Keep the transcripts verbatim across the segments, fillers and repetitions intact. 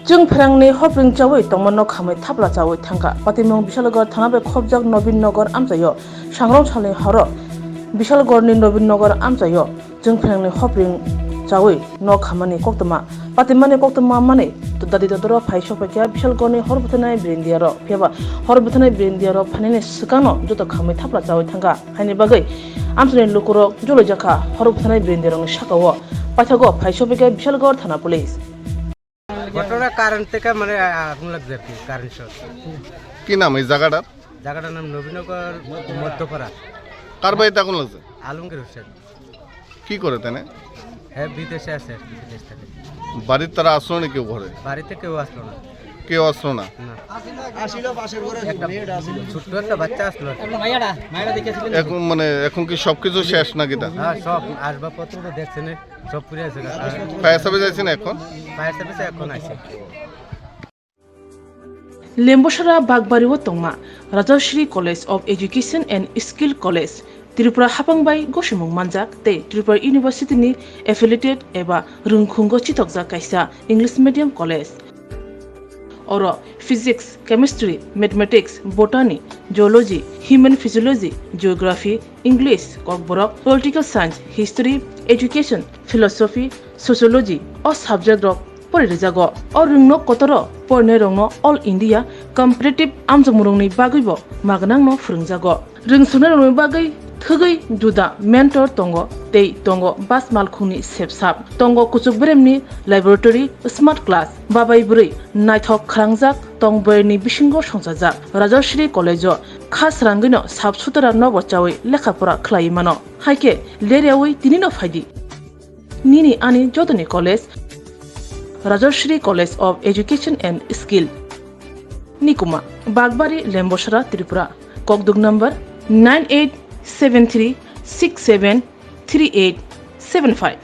Chwngphrangni hopring chawi tongma nok hamwi thapla chawi thangkha. Patimung Bishalgarh thana bai khopjak Nobin Nagar amchaio sangrong salni horo Bishalgarhni Nobin Nagar amchaio chwngphrangni hopring chawi nok hamani koktwma. Patimani koktwma manwi dadi dodoro phai sokphaikha Bishalgarhni hor bwtharnai Birindiyarok. Phiyaba hor bwtharnai Birindiyarok phainani swkangno joto khamwi thapla chawi thangkha. Haini bagwi amchaini lukurok joloijakha hor bwtharnai Birindiyarokni sakao. Paithago phai sokphaikha Bishalgarh thana police. ঘটনা কারেন্ট থেকে মানে আ-, আগুন লাগছে আর কি, current short. কি নাম এই জায়গাটার? জায়গাটার নাম নবীনগর মধ্যপাড়া। কার বাড়িতে আগুন লাগছে? আলমগীর হোসেন। কি করে তেনে? হ্যাঁ, বিদেশে আছে আর কি, বিদেশ থেকে। বাড়ির তারা আসলো না কেউ ঘরে? বাড়িতে কেউ আসলো না। কেউ আসলো না? না। একটা ছোট্ট একটা বাচ্চা আসলো আর কি। এখন মানে এখন কি সবকিছু শেষ নাকি তা? হ্যাঁ, সব আসবাবপত্র তো দেখছেন, সব পুড়ে আছে। ফায়ার সার্ভিস আইছে না এখন? ফায়ার সার্ভিস এখন আইছে। Lembosara Bagbari o tongma Rajashri College of Education and Skill College, Tripura hapang bai gosimung manjak tei Tripura University ni affiliated eba rwngkhungo chitokjak kaisa English medium college. Oro Physics, Chemistry, Mathematics, Botany, Geology, Human Physiology, Geography, English, Kokborok, Political Science, History, Education, Philosophy, Sociology o subject rok pori rijago. O rwngno kotoro porinai rokno All India Competitive amjokmung rokni bagwi bo magnang no phwrwngjago. Rwngsuknai rokni bagwi thwgwi juda mentor tongo tei tongo bas malkhungni sepsap, tongo kuchuk beremni laboratory, smart class, babai bwrwi naithok khwrangjak tong boyarni bisingo songchajak. Rajashri College o kha srangwino sap sutara nobo chawi lekha pora khlaiwi mano. Haikhe leryawi tinino phaidi. Nini ani jotoni college, Rajashri College of Education and Skill. Nikuma, Bagbari, Lembosara, Tripura. Kokduk number nine eight seven three six seven three eight seven five.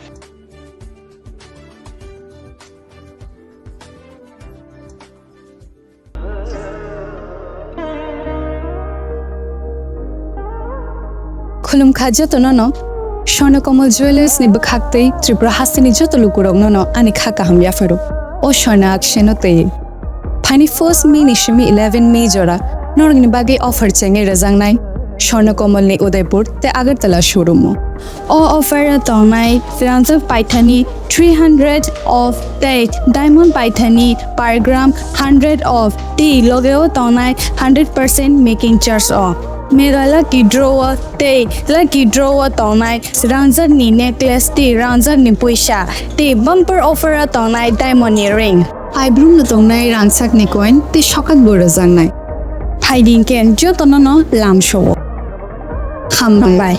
Khulumkha jotono no, Swarnakammal Jewellers ni bwkhak tei Tripura hasteni joto lukurokno no ani kha kaham yapharo. O Swarna Akshay no tei. Phaini first May ni simi eleven May jora norokni bagwi offer chengwi rwjaknai Swarnakammal ni Udaipur tei Agartala showroom o. O offer o tongnai rangjak paithani three hundred of tei diamond paithani per gram hundred of tei logeo tongnai hundred percent making charge o. Mega lucky draw o tei lucky draw o tongnai rangjak ni necklace tei rangjak ni puisa tei bumper offer o tongnai diamond ni ring. Aibrung no tongnai rangchak ni coin tei sokat bo rwjaknai. Phaidi hwnkhe jotono no lamsao. Hambai.